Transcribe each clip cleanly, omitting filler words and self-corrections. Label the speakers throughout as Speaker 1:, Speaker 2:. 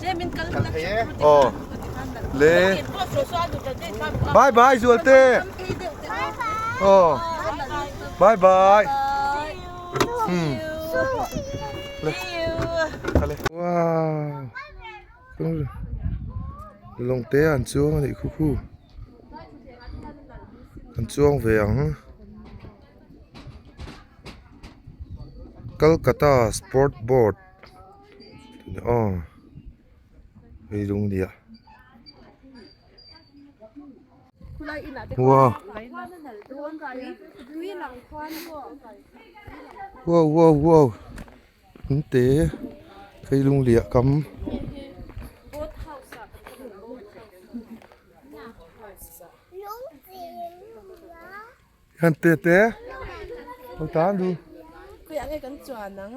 Speaker 1: Aw le bye bye Zualte aw bye bye umm le le wow lawng te an chuang a nih khu khu an chuang ve ang. Calcutta sport board aw hei lung nia wow wow wow wow in te phei lung liah kam. Hian te te lo tan du.
Speaker 2: Khawiah nge kan chuan ang?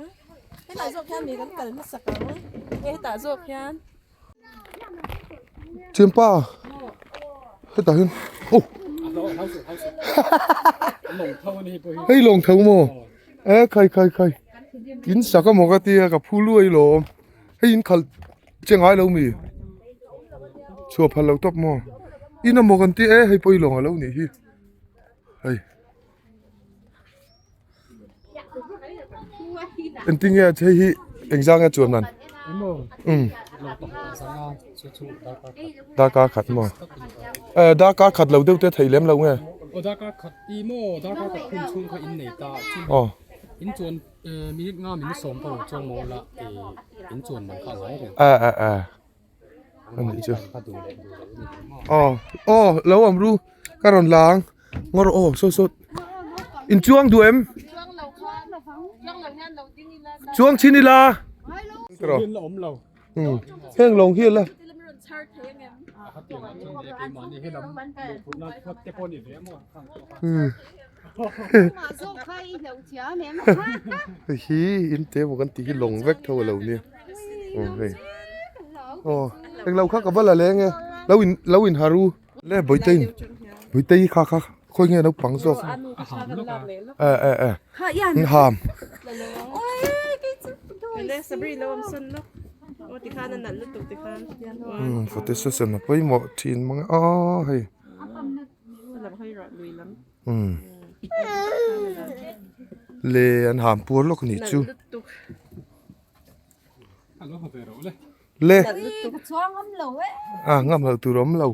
Speaker 2: Hetah zawk hian mi kan kal hmasak ang. Nge hetah zawk hian.
Speaker 1: Chimpa hetah hian oh hei lawng tho maw e khai khai khai in sak amaw ka tia ka phu luai lawm hei in khalh che ngai lo mi chhuah phal lo tawp maw in amaw kan tia e hei pawh i lawng alo nih hi. Hei. Engtin nge hei hi engzah nge chuan nan? Um. Darkar khat maw? Eh darkar khat lo deuh te theih lem lo nge?
Speaker 3: Aw darkar khat i maw darkar khat hun chhung kha in nei ta chu
Speaker 1: Aw.
Speaker 3: In chuan minute nga minute sawm pawh lo chuang maw la in chuan man kha a ngai reng.
Speaker 1: Eh eh eh. Ani chu. Aw aw lo awm ru ka rawn lang ngawr aw saw saw in chuang duh em chuang chin ila um heng lawng hi la um hei hi in te maw kan tih hi lawng vek tho alo nia aw hei aw englo kha ka va la leng e lo in lo in ha ru le bawihte in bawihte hi kha kha khawi nge naupang zawk eh eh eh an ham umm photo session a pawimawh thin mang e aw hei. Umm le an ham puar lawk anih chu le a ngam loh tur a awm lo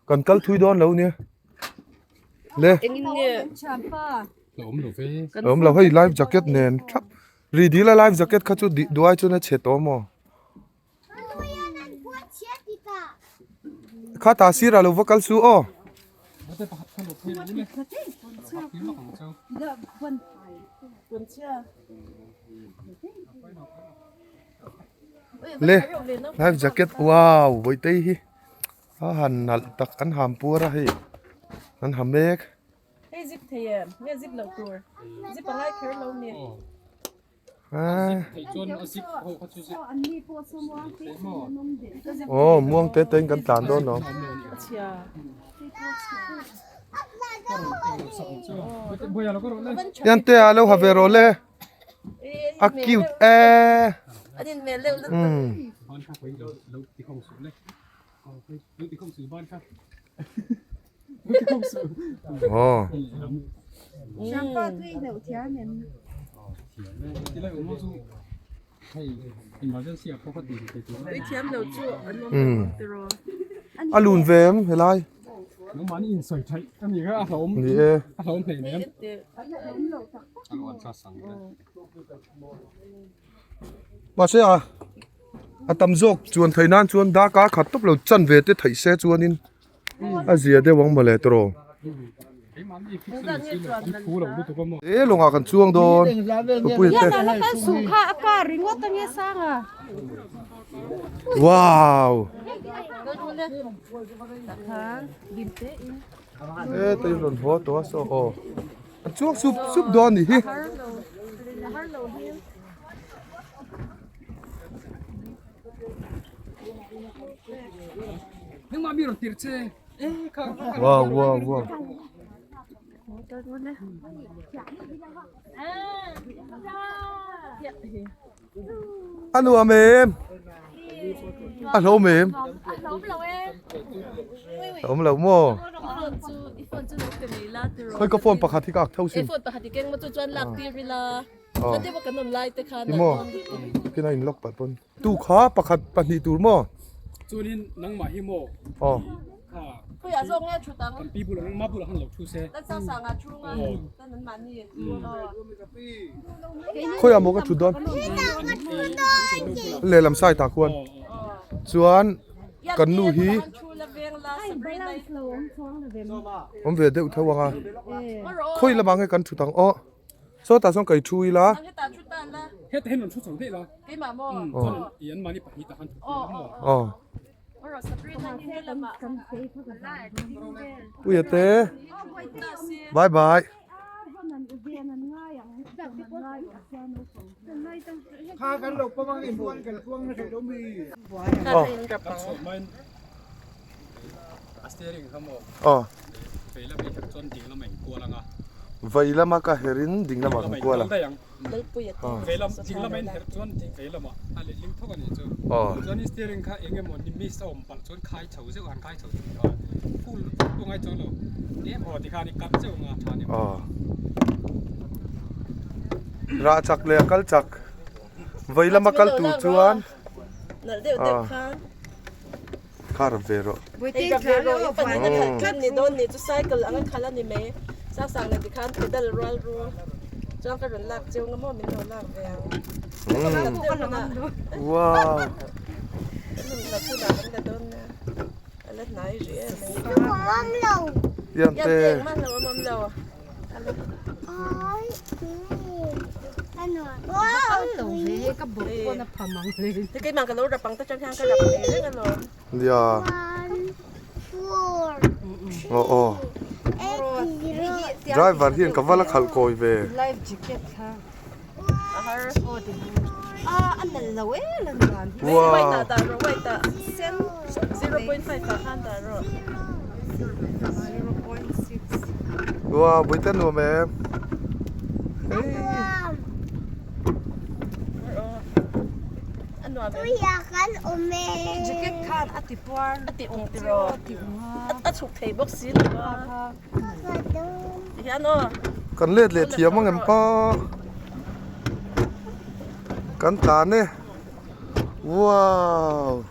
Speaker 1: kan kal thui dawn lo nia le awm lo hei life jacket nen thlap ri dil a life jacket kha chu duai chuan a chhe tawh maw. Kha ta sir a lo va kal su aw. Le life jacket wow vawi hi a han nalh tak an ham puar a hei an ha mek.
Speaker 2: Hei zip thei em nge zip loh tur zip a ngai kher lo ni.
Speaker 1: Aw muang te te in kan tlan dawn lo. Hian te a lo ha ve rawh le a cute e. Umm. Aw. A lun ve em helai. Ni e. Mahse a a tam zawk chuan theih nan chuan darkar khat tawp lo chan ve te theih se chuanin. A zia deuh ang mawle tawh E lawngah kan chuang dawn Papuia te Wow E tei rawn haw tawh a saw aw an chuang sup sup dawn anih hi. Wow wow wow. A nuam em? A hlawm em? A awm lo maw? Khawi ka phone pakhat hi ka ak tho sin. Ti maw? Kina in lock pah pawn. Tu kha pakhat pahnih tur maw?
Speaker 3: Chuanin nangmah hi maw?
Speaker 1: Aw.
Speaker 3: Kha. Kan pi bulah nangmah bulah khan lo thu se.
Speaker 1: Khawiah maw ka thut dawn? Lehlam side ah khuan chuan kan nu hi awm ve deuh tho ang a khawi lamah nge kan thut ang aw sawtah sawn kai thu ila. Aw. Puia te bye bye aw vei lama ka her in ding lamah kan kual ang.
Speaker 3: Veilam ding lama in herh chuan veilamah a letling thawk a nih chu. Chuan steering kha eng emaw ni miss a awm palh chuan khai chho zeuh a han khai chho thei a, full pawh ngai chuang lo em aw tikhan i cut zeuh anga tha ni.
Speaker 1: Rah chak leh a kal chak veilama kal tur chuan kha rap ve rawh.
Speaker 2: Ni dawn ni chu cycle anga khalh a ni mai sang sang leh tikhan pedal rual ru chuan ka rawn lak cheu nga maw min lo lak ve ang
Speaker 1: wow yan te Nia. Aw aw. Driver hian ka va la khalh kawi ve. Wow. Wow, bui te nuam em.
Speaker 2: Jacket khan a ti puar a ti ung tiraw a chhuk thei bawk si lo a tihian aw.
Speaker 1: Kan let leh thiam ang em pa kan tlan e wow.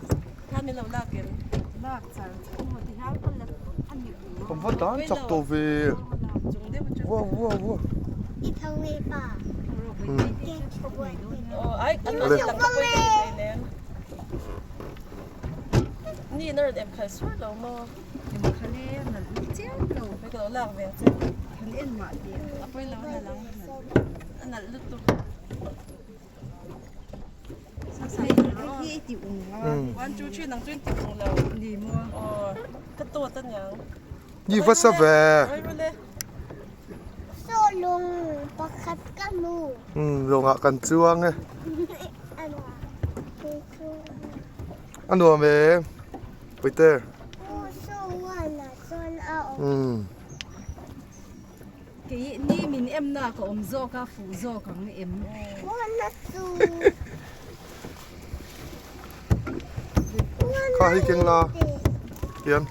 Speaker 1: Kan va tlan chak tawh ve wow wow wow. Ni va sa ve. Lawngah kan chuang e. A nuam e Puite.
Speaker 4: Kei ni min em na ka awm zawk a fuh zawk ang em.
Speaker 1: Kha hei keng la tian.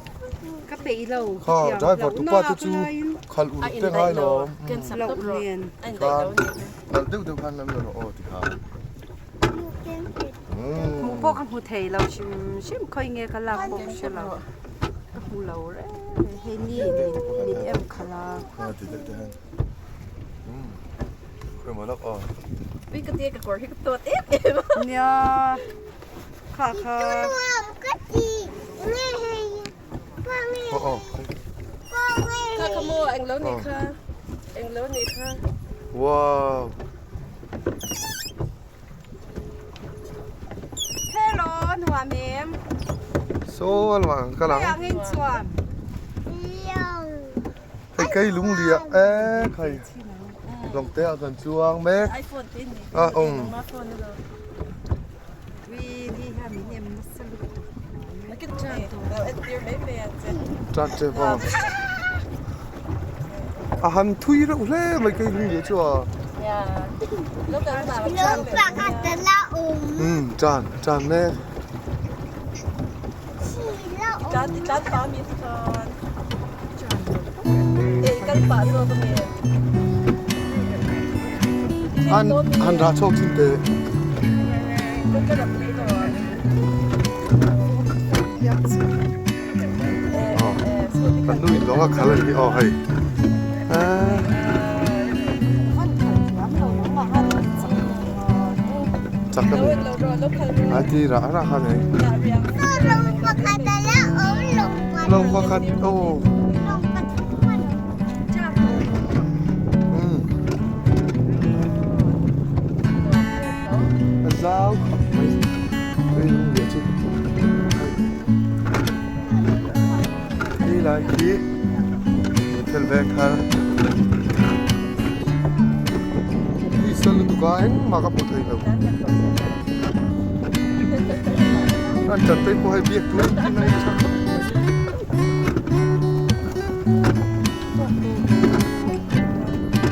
Speaker 4: Ka peih lo.
Speaker 1: Kha driver tu pa te chu khal ur te ngai lo.
Speaker 4: Loh nen.
Speaker 1: Khan nalh deuh deuh khan lam lo rawh aw ti kha.
Speaker 4: Hmuh pawh ka hmu thei lo hrim hrim khawi nge ka lak pawh ka hre lo. Ka hmu lo reng reng hei ni min em khalh a.
Speaker 1: Ti deuh te hian. Khawi maw lak aw.
Speaker 2: Ui ka tia ka kawr hi ka tawt em em a.
Speaker 4: Nia kha kha.
Speaker 2: Kha kha maw englo nih kha englo nih kha.
Speaker 1: Wow.
Speaker 4: Hello nuam em.
Speaker 1: Saw a luang ka lang.
Speaker 4: Hei ang in chuan.
Speaker 1: Hei kei lung liah e khai lawng te ah kan chuang mek.
Speaker 2: iPhone te ni.
Speaker 1: A um.
Speaker 4: Ui ni hian min em nasa lutuk.
Speaker 2: Nakin chan tu. Entir mai mai ang che.
Speaker 1: Chan che va. A han thui reuh hle mai kei lung liah chu a.
Speaker 2: Yeah.
Speaker 1: Um chan chan mek.
Speaker 2: Tlan i tlan pah ami tikhan e i kal pah zawk ami
Speaker 1: An han rah chhuak chin teh.
Speaker 2: Ka rap leh dawn.
Speaker 1: Kan nu in lawng a khal a ni hi aw hei. Chak a ni. A ti rah rah kha nei. Lawng pakhat aw. A zau khawp mai. Hei lung leh chu hei lai khi hotel veng thar hi sal lutuk a engmah ka hmu thei lo an tan te pawh hei biak tur engkim a in tha khawp mai.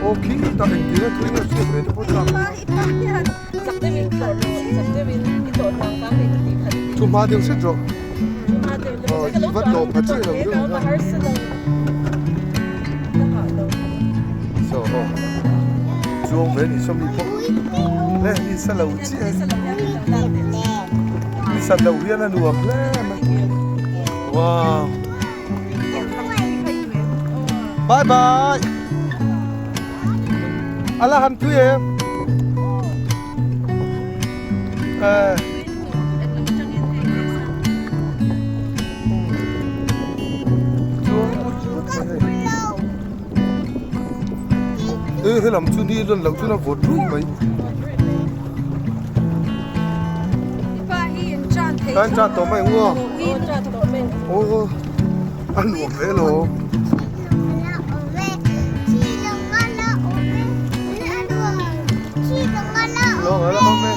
Speaker 1: Aw khi tah engtir a thui nge hriat ve te pawh chak. Chu hma deuh hret rawh. Aw i va tlawm pha chiah lo deuh kha. Saw aw chuang ve ni sawmi pawh le ni sa lo chiah ni sa lo hian a nuam hle mai wow. Bye bye. Ala han tui em. Eh. Ê, he lam chu ni lan lo chu na vawt ruih mai. An chan tawh mai ua. Aw a nuam hle lo. Lo la awm e.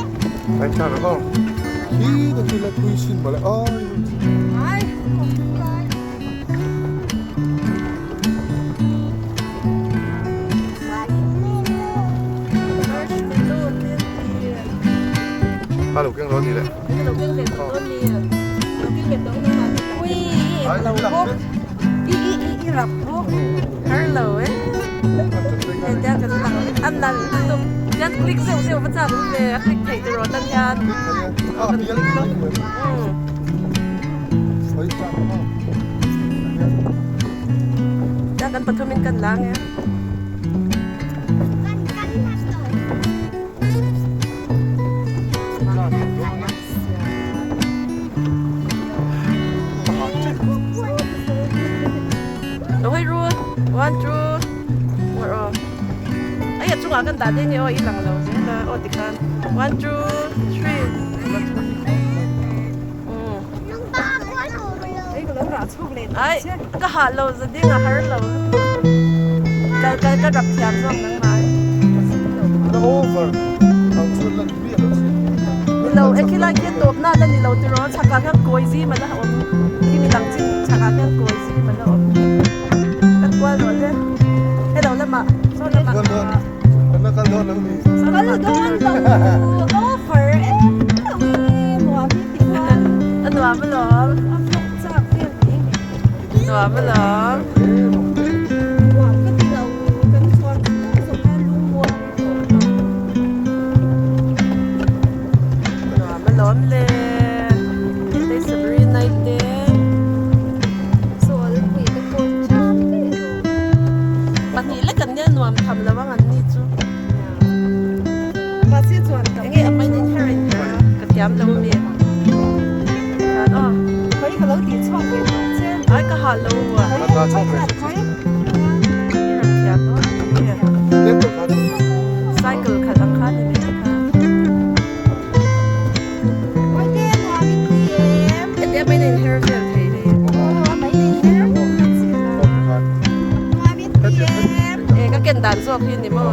Speaker 1: An chan a aw. Hi ta khi la tui sin mawle ai. A lo keng dawn ni le.
Speaker 2: Kan pathumin kan lang e. Lo hei ru one two four aw ai a chungah kan dah daih ni aw i lang lo zel a aw tikhan one two three ai ka hah lo za ding a har lo ka ka ka rap thiam zawk nangmah Nilo e khilai khian tawpna la ni lo tiraw chhakah khian kawi zim a la awm khi mi dang chin chhakah khian kawi zim a la awm kan kual rawh le hello lamah saw lamah
Speaker 1: Kal dawn kan la kal dawn lo ni
Speaker 4: Kal dawn lo over em nuam hi ti khan
Speaker 2: a nuam alawm
Speaker 4: a vlog chak vel mai
Speaker 2: nuam alawm
Speaker 4: nuam ka ti lo kan chuan zawng a lungmuang
Speaker 2: Nuam alawm le. Hei Sabrina i te. Pahnih lek an nia nuam tham lo ang an ni chu. Enge a main inherent ka thiam lo ami. Khian aw. Ai ka hah lo a. Cycle khat ang khan a ni mai kha. Hetia mai na inher vel thei hei. E ka ken dan zawk hi ni maw.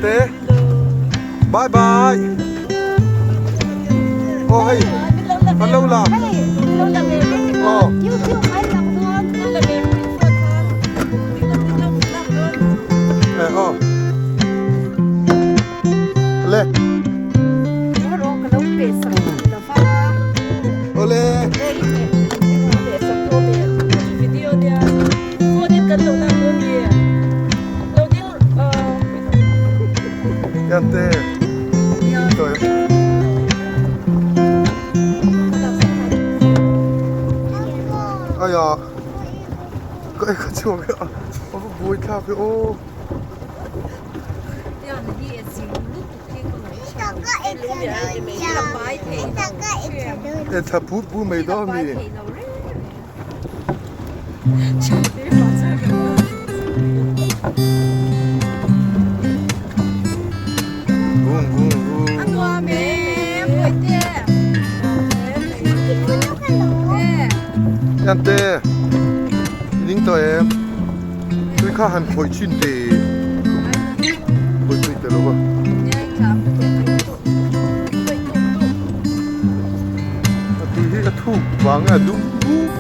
Speaker 1: Te Bye bye Aw hei kan lo la Aw Eh aw Le Ole Yan te Aya ka ka chuang a a va buai thlak e aw. E tha put pu mai daw mi. Vung vung vung. Yan te ning to em. Tui kha han khawih chin te. Khawih tui te lo va. A tui hi a thuk vang a dum buk.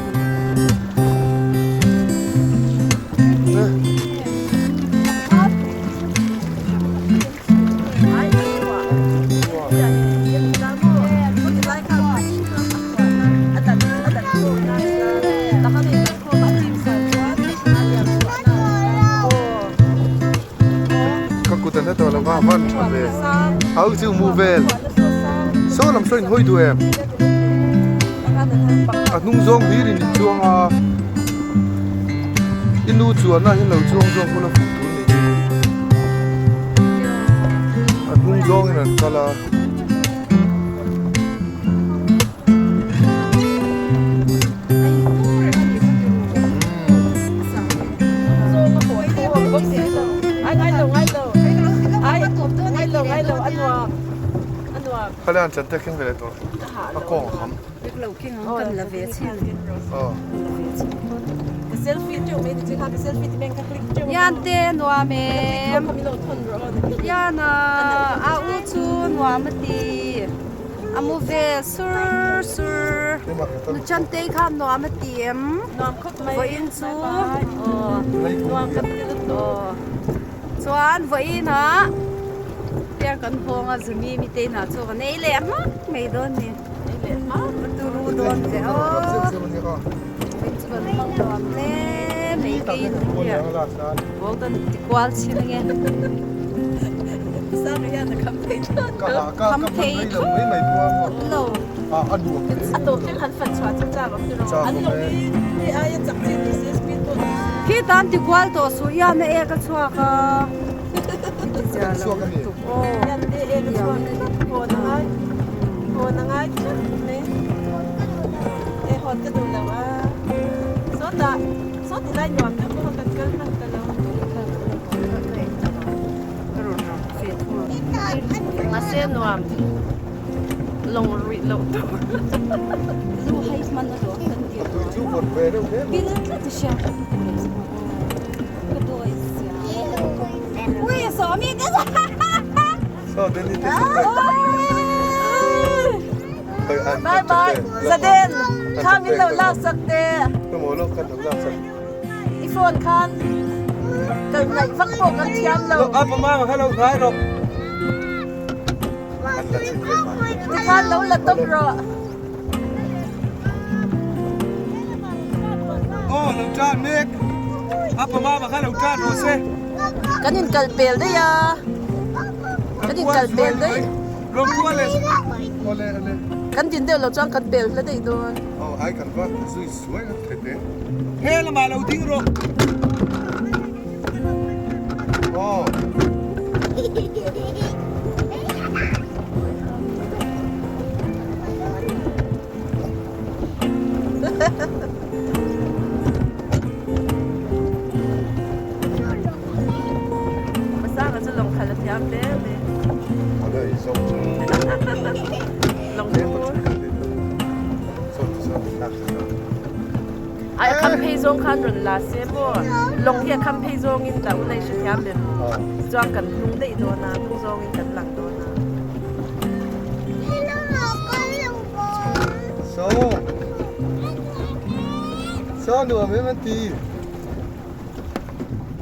Speaker 1: Ka kut an hre tawh lo va, van tha ve. Au chu mu vel. Saw lam saw in hawi duh em? A hnung zawng hlir in inchuang a. I nu chuan a hian lo chuang zawk hmun a fuh tur ni hi. A hnung zawng in an kal a. Khale an chan te keng ve leh tawh a kawng a kham.
Speaker 4: Yan te nuam em Yan a a u chu nuam a ti. A mu ve sur sur. Nu Chantei kha nuam a ti em? Vawiin chu aw chuan vawiin ah piar kan hawng a zumi mitei hna chu kan ei leh hmak mai dawn ni. Turu dawn ve aw. Vawiin chu kan hmang nuam hle mai kei hian. Ball kan ti kual chin ange. Kham thei lo. Khi tan ti kual tawh suh hian a ek a chhuak a.
Speaker 2: Mahse nuam lawng ruih loh tur. Bye bye Zaden kha min lo lak sak teh. I phone khan kal ngaih vak pawh kan thiam lo. Tikhan lo la tawp rawh. Kan in kal pel daih a. Kan in kal pel daih. Kan din deuh lo chuan kan pel hla daih dawn.
Speaker 3: He lamah lo ding rawh.
Speaker 1: Aw.
Speaker 2: Masanga chu lawng khalh a thiam hle mai. Lawng Ai a kham phei zawng khan rawn la se maw? Lawng hi a kham phei zawngin la u nei hrethiam em? Chuan kan hnung. daih dawn a hnung zawngin kan lang dawn a.
Speaker 1: Saw saw nuam em an ti.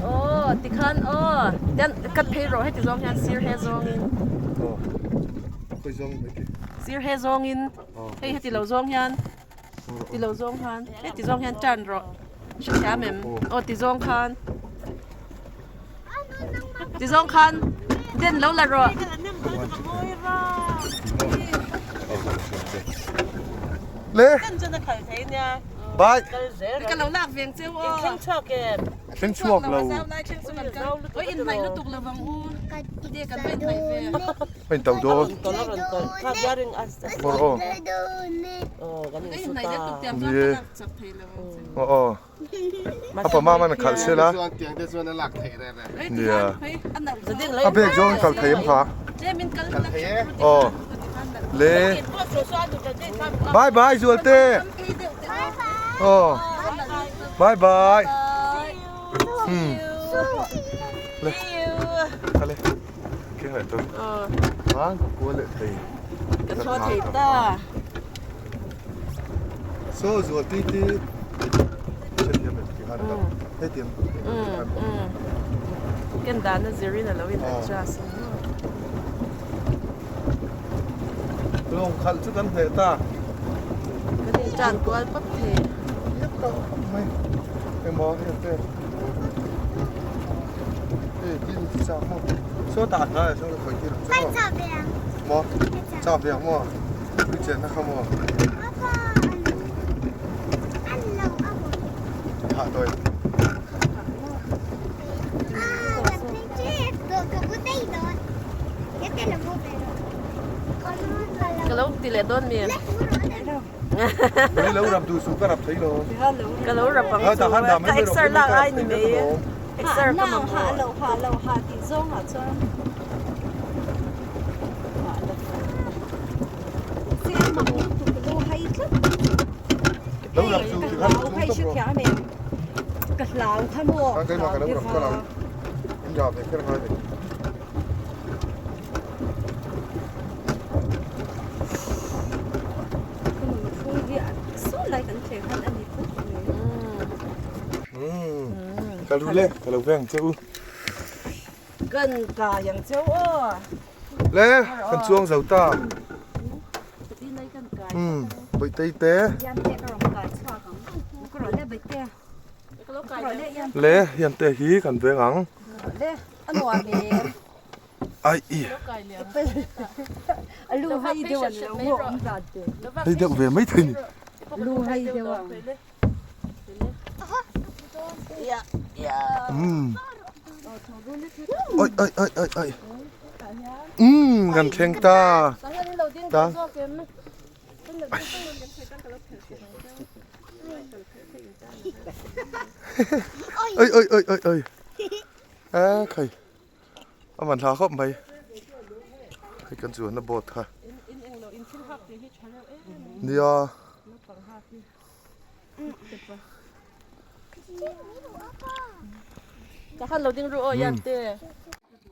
Speaker 2: Aw tikhan aw tian cut phei rawh heti zawng hian sir he zawngin.
Speaker 1: Aw khawi zawng mai ti.
Speaker 2: Sir he zawngin hei heti lo zawng hian ti lo zawng khan heti zawng hian turn rawh hrethiam em aw ti zawng khan ti zawng khan den lo la rawh.
Speaker 1: Le bye
Speaker 2: ka lo lak veng cheu aw thleng chhuak em
Speaker 1: thleng chhuak lo
Speaker 2: oi in hnaih lutuk lo vang u te kan va in hnaih ve
Speaker 1: in to dawn Bawr aw. Ni aw aw. A pa mama na khalh sela. Nia. A bag zawng in kal thei em kha. Aw. Le. Bye bye Zualte. Aw. Bye bye. Hmm. Le. Ale. Keng leh dawn. Aw. Ka kual leh thei.
Speaker 2: Ka thaw thei ta.
Speaker 1: So zual ti ti. Hrethiam em ti khan alo. Hetiang.
Speaker 2: Ken dan a zirin alo in adjust.
Speaker 1: Lawng khalh chu kan hneh ta.
Speaker 2: Kan in tan kual pap thei.
Speaker 1: Yep ka khawp mai. Emaw hei te. Hei tin ti chak maw. Saw tah hnai ah sawn a khawih tir ang che maw. Maw chak ve ang maw. Tui chen na kha maw. Hah tawi.
Speaker 2: Ka lo ti leh dawn mi.
Speaker 1: Ni lo rap duh suh ka rap thei lo.
Speaker 2: Ka lo rap ang chu. Ka exer lak ai ni mai. Exer ka mamawh.
Speaker 1: Lo rap chu ti khan chung tawp rawh.
Speaker 4: Ka hlau kha maw.
Speaker 1: Kha keimah ka lo rap kha lo. In rap ve kher ngai ni. Ka lu le ka lo veng che u.
Speaker 2: Kan kai ang cheu aw.
Speaker 1: Le kan chuang zo ta. Bawihtei te. Le hian te hi kan veng ang. Ai i. Hei deuh ve mai thei ni. Oi oi oi oi oi. Umm kan thleng ta. Ta. Oi oi oi oi oi. A khai. A man hla khawp mai. Hei kan chuanna boat kha. Nia.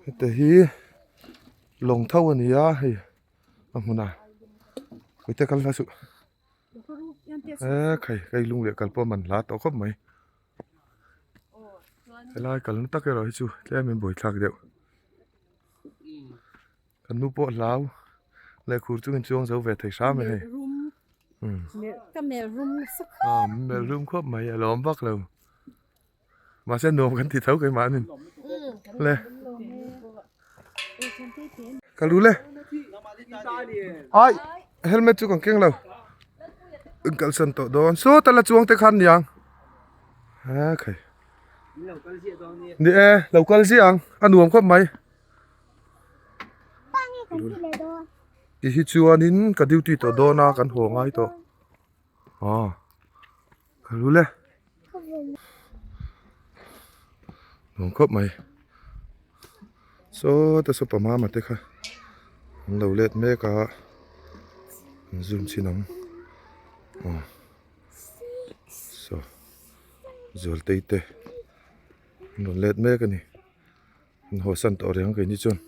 Speaker 1: Heta hi lawng tho a ni a hei a hmunah kawite kal hla suh e khai hei lung leh kal pawh a man hla tawh khawp mai helai kalna tak erawh hi chu tlem in buaithlak deuh. Kan nu pawh hlau leh khur chungin chuang zo ve thei hram e hei.
Speaker 4: Ka mel rum nasa khawp.
Speaker 1: Aw mel rum khawp mai a lawm vak lo. Mahse nuam kan ti tho keimah anin. Le. Ka lu le. Ai helmet chu kan keng lo. In kalsan tawh dawn. Saw ta la chuang te khan niang. Ha khai. Ni e lo kal ziah ang a nuam khawp mai. Ti hi chuanin ka duty tawh dawn a kan haw ngai tawh aw ka lu le nuam khawp mai saw te saw pamama te kha an lo let mek a an zoom chhin ang aw saw zualtei te an rawn let mek a ni. An haw san tawh reng keini chuan.